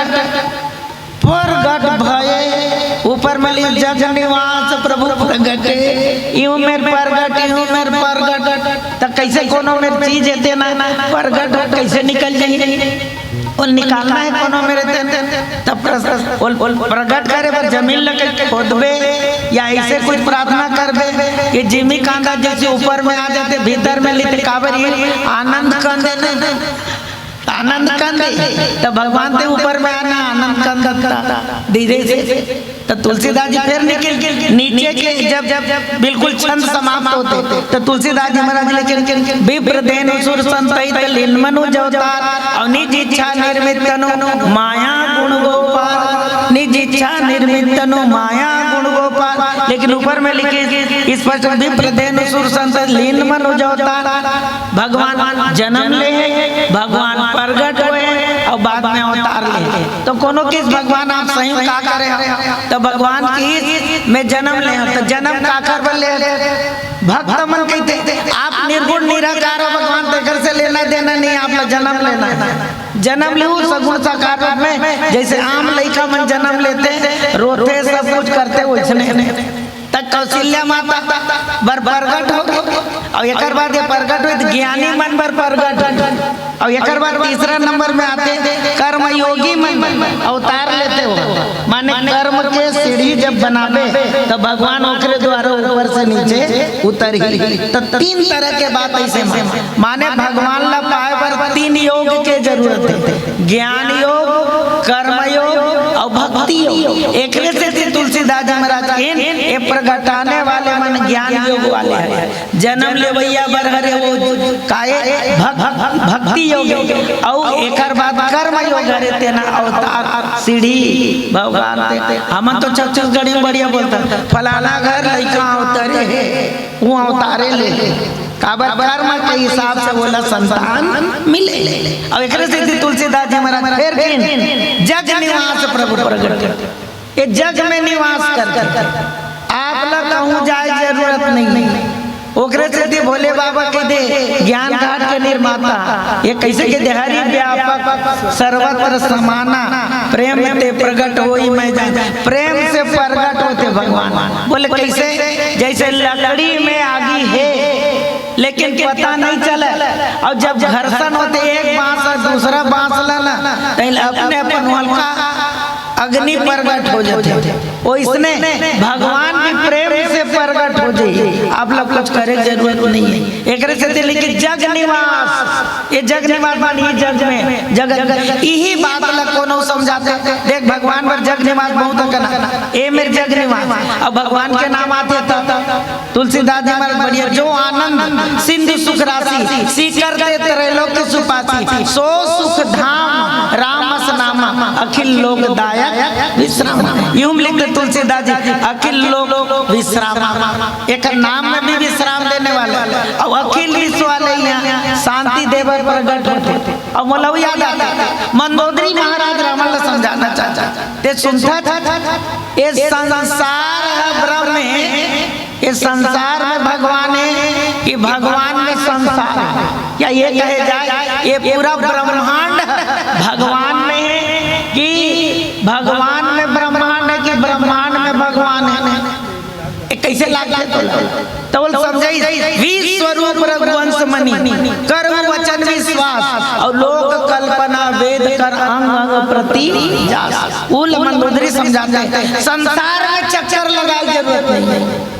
प्रगट भय, ऊपर में लिखे जग निवास प्रभु प्रगटे। इहू मेर प्रगट, इहू मेर प्रगट, त कैसे कोनो मेर चीज हे तेन प्रगट हो, कैसे निकल जाही? वो निकालना हे कोनो मेर तेन, त प्रस-, वो, वो प्रगट करे बर जमीन ल खोदबे या ऐसे कुछ प्रार्थना करबे कि जिमी कांदा जैसे ऊपर में आ जाथे, भीतर में लिखे काबर, ये आनंद कंद हे ना, आनंद कंद हे, त भगवान तें ऊपर में आना, आनंद कंद त धीरे से। त तुलसीदास जी फेर निकल के नीचे के जब, जब बिल्कुल छंद समाप्त होथे, त तुलसीदास जी महाराज लिखे, विप्र धेनु सुर संत हित लीन मनु जवतार, अउ निज इच्छा निर्मित तनु माया गुण गोपाल, निज इच्छा निर्मित तनु माया गुण गोपाल। लेकिन ऊपर में लिखे स्पष्ट, विप्र धेनु सुर संत लीन मनु जवतार, भगवान जनम ले हे, भगवान प्रगट होए अउ बाद में अवतार ले हे। त कोनो किहिस भगवान आप सही का करे हव? त भगवान किहिस मैं जनम ले हंव। त जनम काकर बर ले हव? भक्त मन कहिथे, आप निर्गुण निराकार हो भगवान, तेकर से लेना देना नहीं, आप ला जनम लेना हे। जनम लेहू सगुण साकार रूप में, जैसे आम लइका मन जनम लेथे, रोथे, सब कुछ करथे, वैसने। त कौशल्या माता बर प्रगट होगे, अउ एकर बाद ये प्रगट होइस त ज्ञानी मन बर प्रगट होइस, अउ एकर बाद तीसरा नंबर में आथे कर्मयोगी मन अवतार लेथे हो, माने कर्म के सीढ़ी जब बनाबे त भगवान ओकरे द्वारा ऊपर से नीचे उतरही। त तीन तरह के बात ऐसे मा-, माने भगवान ला पाए बर तीन योग के जरूरत हे, ज्ञान योग, कर्म योग अउ भक्ति योग। एकरे सेती तुलसीदास जी महाराज के ये प्रगटाने वाले मन ज्ञान योग वाले हे। जनम लेवइया बर हरे वो काये भक-, भक-, भक्ति योग, अउ एकर बाद कर्म योग हरे तेन अवतार सीढ़ी भगवान तेन। हमन तो छत्तीसगढ़ी में बढ़िया बोलथन, फलाना घर लइका अवतरे हे, वो अवतारे ले हे। काबर कर्म के हिसाब से वोला संतान मिले। अउ एकरे सेती तुलसीदास जी महाराज फेर किहिन जग निवास प्रभु प्रगट कर। ये जग में निवास करथे, आप ला कहूँ जाए जरूरत नहीं। ओकरे सेती भोले बाबा कहि दे, ज्ञान घाट के निर्माता, ये कैसे कहि दे, हरि व्यापक सर्वत्र समाना, प्रेम ते प्रगट होई मैं जान। प्रेम से प्रगट होथे भगवान। बोले कैसे? जैसे लकड़ी में आगी हे, लेकिन पता नहीं चले, अउ जब घर्षण होथे एक बांस अउ दूसरा बांस ला ना, त अपने अपन हल्का अग्नि प्रगट हो जाथे। ओइसने भगवान भी प्रेम से प्रगट हो जाही, आप ला कुछ करे के जरूरत नहीं हे। एकरे सेती लिखे जग निवास, ये जग निवास माने ये जग में, जगत, इही बात ला कोनो समझाथे। देख, भगवान बर जग निवास बहुत अकन हे, ए मेर जग निवास, अब भगवान के नाम आथे त तुलसीदास जी महाराज बढ़िया, जो आनंद सिंधु सुख राशि, सीकर ते त्रैलोक्य सुपासी, सो सुख धाम रामस नामा, अखिल लोक दायक विश्राम। यूं लिखते तुलसीदास जी, अखिल लोक विश्राम, एक नाम में भी विश्राम देने वाले, अउ अखिल विश्व वाले इहाँ शांति देबर प्रगट होथे। अउ मोला याद आथे, मंदोदरी महाराज रावण ला समझाना चाहथे, ते सुनथस, ये संसार ह ब्रह्म हे, ये संसार में भगवान हे कि भगवान में संसार हे? या ये कहे जाए, ये पूरा ब्रह्मांड भगवान में हे कि भगवान में ब्रह्मांड हे कि ब्रह्मांड में भगवान हे? ये कैसे लागथे तोला? त बोल समझाइस, विश्व रूप रघुवंश मनि, करहु वचन विश्वास, अउ लोक कल्पना वेद कर अंग अंग प्रति जास। उ ल मंदोदरी समझाथे, संसार में चक्कर लगाए जरूरत नहीं हे।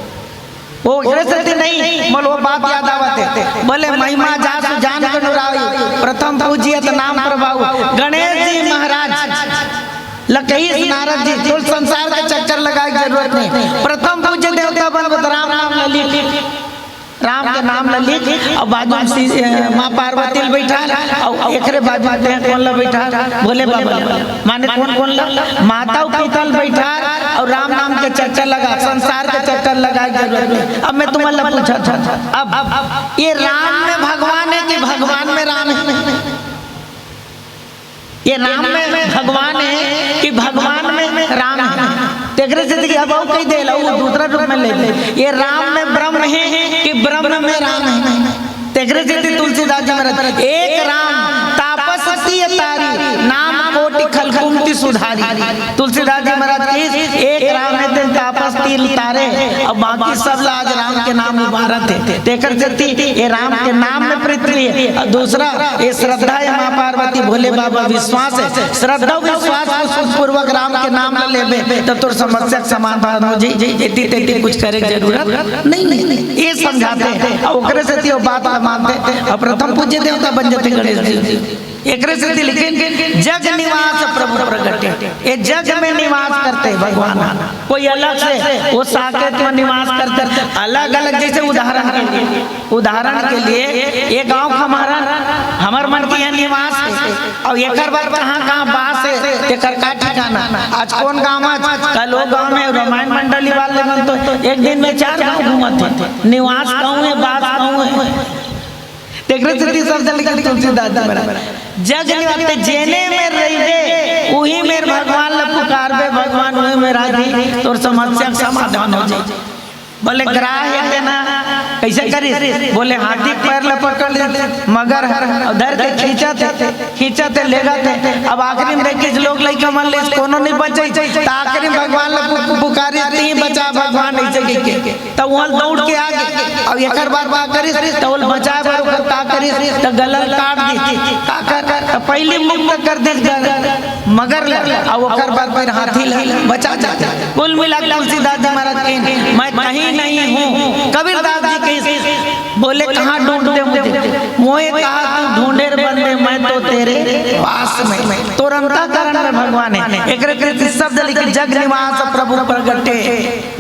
वो एकरे सेती नहीं, मोला वो बात याद आवत हे। बोले, महिमा जासु जान के अनुरागी, प्रथम पूजियत नाम प्रभाऊ। गणेश जी महाराज ल कहिस नारद जी, तोला संसार के चक्कर लगाए के जरूरत नहीं। प्रथम पूज्य देवता बन, बस राम नाम ल लिख, राम के नाम ल लिख, अउ बाजू में सी-, अ, माँ पार्वती ल बैठा, अउ एकरे बाजू में तें कोन ल बैठा? भोले बाबा ल। माने कोन कोन ल? माता अउ पिता ल बैठा, अउ राम नाम के चक्कर लगा, संसार के चक्कर लगाए के जरूरत नहीं। अब मैं तुमन ल पूछत हंव, अब, अब ये राम में भगवान हे कि भगवान में राम हे? ये राम में भगवान हे कि भगवान में राम हे? तेकरे सेती अब अउ कहि दे, अउ दूसरा रूप में ले ले, ये राम में ब्रह्म हे कि ब्रह्म में राम हे? तेकरे सेती तुलसीदास महाराज, एक राम तापस तिय तारी, नाम कोटि खल कुमति सुधारी। तुलसीदास जी महाराज कहिस, एक राम हे तेन तापस तिय तारे, अउ बाकी सब ला आज राम के नाम उबारत हे। तेकर सेती ये राम के नाम में प्रीति हे, अउ दूसरा ये श्रद्धा हे, माँ पार्वती भोले बाबा विश्वास हे, श्रद्धा विश्वास पूर्वक राम के नाम ला लेबे, त तोर समस्या के समाधान हो जाही। एती तेती कुछ करे के जरूरत नहीं, नहीं, नहीं। ये समझाथे, अउ ओकरे सेती वो बात ला मानथे, अउ प्रथम पूज्य देवता बन जाथे गणेश जी। एकरे सेती लिखिन, जग निवास प्रभु प्रगटे, ये जग में निवास करथे भगवान। कोई अलग से वो साकेत में निवास करथे, अलग-अलग, जैसे उदाहरण के लिए, उदाहरण के लिए ये गांव का हमारा, हमर मन के यहाँ निवास हे, अउ एकर बाद कहाँ-कहाँ बास हे, तेकर का ठिकाना। आज कोन गांव, आज कल वो गांव में, रामायण मंडली वाले मन तो एक दिन में चार गांव घूमत हे। निवास कहूँ हे, बास कहूँ हे। तेकरे सेती सब जन लिखिन तुलसीदास जी महाराज, जग निवास, जेने मेर रहिबे, उही मेर भगवान ला पुकारबे, भगवान उही मेर आही, तोर समस्या के समाधान हो जाही। बोले, ग्राह हे तेन ह कइसे करिस? बोले, हाथी पैर ला पकड़ लिस, मगर हर धर के खींचत हे, खींचत हे, लेगत हे। अब आखिरी में देखिस, लोग लइका मन ले कोनो नहीं बचे, त आखिरी में भगवान ला पु-, पुकारिस, "तिही बचा भगवान," अइसे कहिके। त उहाँ दौड़ के आ गे। अब एकर बाद का करिस, त ओला बचाए बर ओकर का करिस, त गला ल काट दिस। का कर, त पहिली मुक्त कर दिस ग-, मगर ल, अउ ओकर बाद फिर हाथी ल बचा जाथे। कुल मिला के तुलसीदास जी महाराज कहिन, "मैं कहीं नहीं हूँ।" कबीरदास जी कहिस, बोले, "कहाँ ढूंढते मुझे?" मोहे कहा तू ढूंढे रे बंदे, मैं तो तेरे पास में। तोर अंतःकरण में भगवान हे। एकरे कृति शब्द लिखिन, जग निवास प्रभु प्रगटे।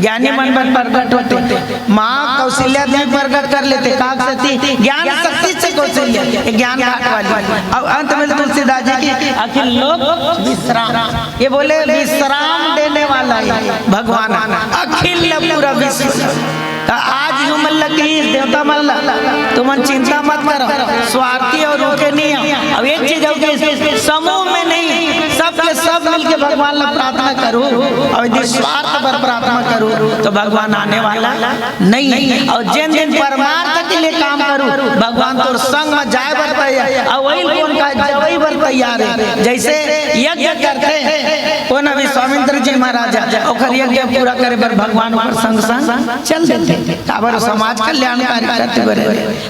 ज्ञानी मन बर प्रगट होथे। माँ कौशल्या भी प्रगट कर लेथे, का सेती? ज्ञान शक्ति से कौशल्या, ये ज्ञान घाट वाली। अब अंत में तुलसीदास जी की, अखिल लोक विश्राम, ये बोले विश्राम देने वाला हे भगवान, अखिल पूरा विश्व। त आज ही मन ल कहिस, देवता मन ल, तुमन चिंता मत करो, स्वार्थी अउ रुके नहीं हो। अब एक चीज हो गई, समूह में नहीं, सबके सब मिलके भगवान ला प्रार्थना करो, अउ यदि स्वार्थ बर प्रार्थना करो, त भगवान आने वाला नहीं हे। अउ जेन दिन परमार्थ के लिए काम करो, भगवान तोर संग में जाए बर तैयार, अउ वही कोन का जवई बर तैयार हे। जैसे यज्ञ करथे, कोन अभी स्वामिंद्र जी महाराज, ओकर यज्ञ पूरा करे बर भगवान ओकर संग संग चल देथे। काबर समाज कल्याणकारी करथे बर।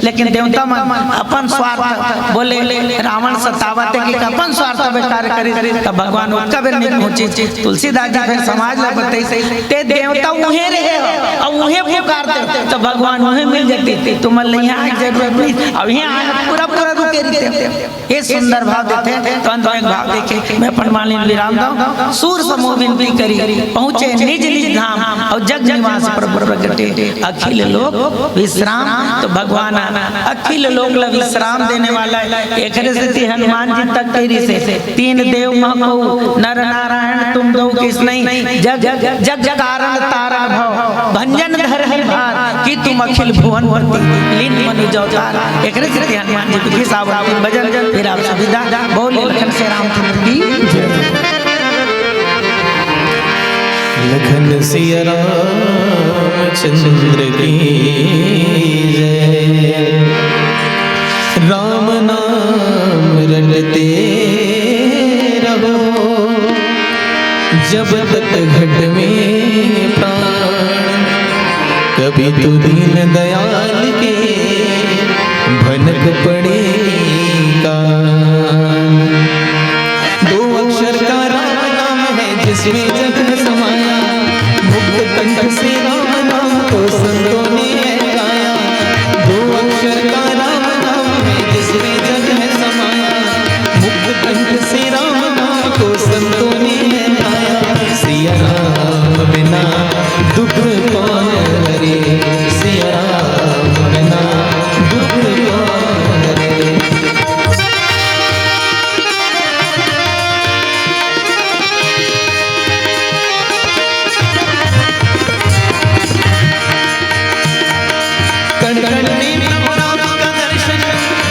लेकिन देवता मन अपन स्वार्थ, बोले रावण सतावत हे कि अपन स्वार्थ बर कार्य करिस, त भगवान ओतका बेर नहीं पहुंचिस। तुलसीदास जी फिर समाज ला बताइस, ते देवता उहें रहे हो अउ उहें पुकारते, त भगवान उहें मिल जाते। तुमन ल इहाँ आए के जरूरत नहीं, अउ इहाँ आए पूरा पूरा रुके रहिते। ये सुंदर भाव देथे, त अंत में भाव देके मैं अपन वाणी ल विराम दंव। सूर समूह बिनती करी, पहुँचे निज निज धाम, अउ जग निवास प्रभु प्रगटे, अखिल लोक विश्राम। त भगवान अखिल लोक ला विश्राम देने वाला हे। एकरे सेती हनुमान जी तक कहिरिस हे, तीन देव मह कहु, नर नारायण तुम दो किस नहीं, जग, जग कारण तारण भव, भंजन धरहि भार, की तुम अखिल भुवन पति, लीन मनुज अवतार। एकरे सेती हनुमान जी के खिसावन तीन भजन, फिर आप सब विदा। बोल लखन सिया रामचंद्र की जय। लखन सिया रामचंद्र की जय। राम नाम रटते रहो, जब तक घट में प्राण। कभी तो दीन दयाल के भनक पड़ेगा। दो अक्षर का राम नाम है, जिसमें जग है समाया। मुक्त कंठ से राम नाम को संतों ने है गाया। दो अक्षर का राम नाम है, जिसमें जग है समाया। मुक्त कंठ से राम नाम को संतों ने है गाया। सिया राम बिना दुख कौन हरे, सिया राम बिना दुख कौन हरे। कण कण में प्रभु राम का दर्शन,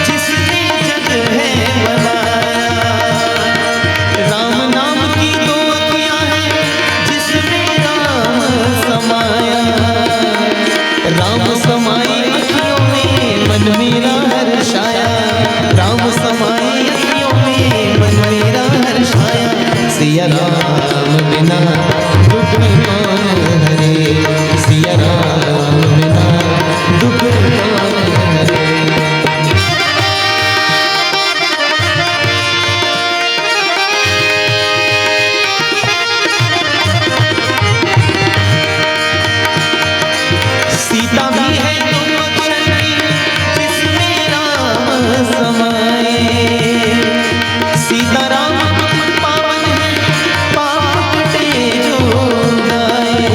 जिसने जग है बनाया। राम नाम की दो अखियां हैं, जिसमें राम समाया। राम समाई अखियों में, मन मेरा हर्षाया। राम समाए अखियों में, मन मेरा हर्षाया। सिया राम बिना दुख कौन हरे, सिया राम बिना दुख कौन हरे। सीता भी है तुम अक्षर की, जिसमें राम समाए। सीता राम गुण पावन है, पाप कटे जो गाए।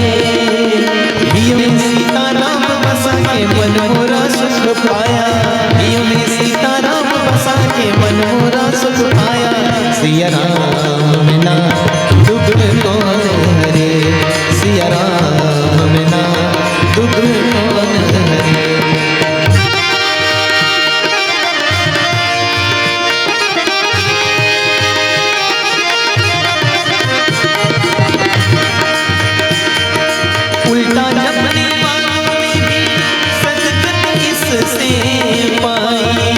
हिय में सीता राम बसा के, मन मोरा सुख पाया। हिय में सीता राम बसा के, मन मोरा सुख पाया। सिया राम बिना दुख कौन हरे, सिया राम बिना दुख कौन हरे। उल्टा जपने वालों ने भी सदगत किससे पाई।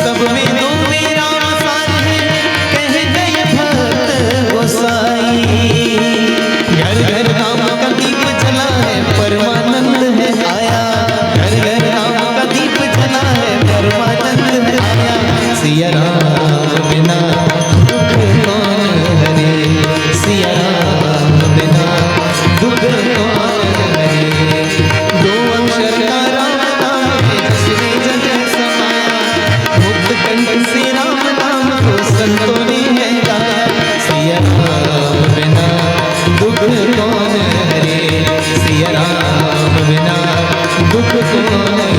सब वेदों में राम सार है, कह गए भक्त गोसाई। घर घर राम का दीप जला है, परमानंद है आया। घर घर राम का दीप जला है, परमानंद है आया। सिया राम बिना दुख कौन हरे, सिया राम बिना दुख कौन हरे। दो अक्षर का राम नाम है, जिसने जग समाया। मुक्त कंठ से राम नाम को संतों ने है गाया। सिया राम बिना दुख कौन हरे, सिया राम बिना दुख कौन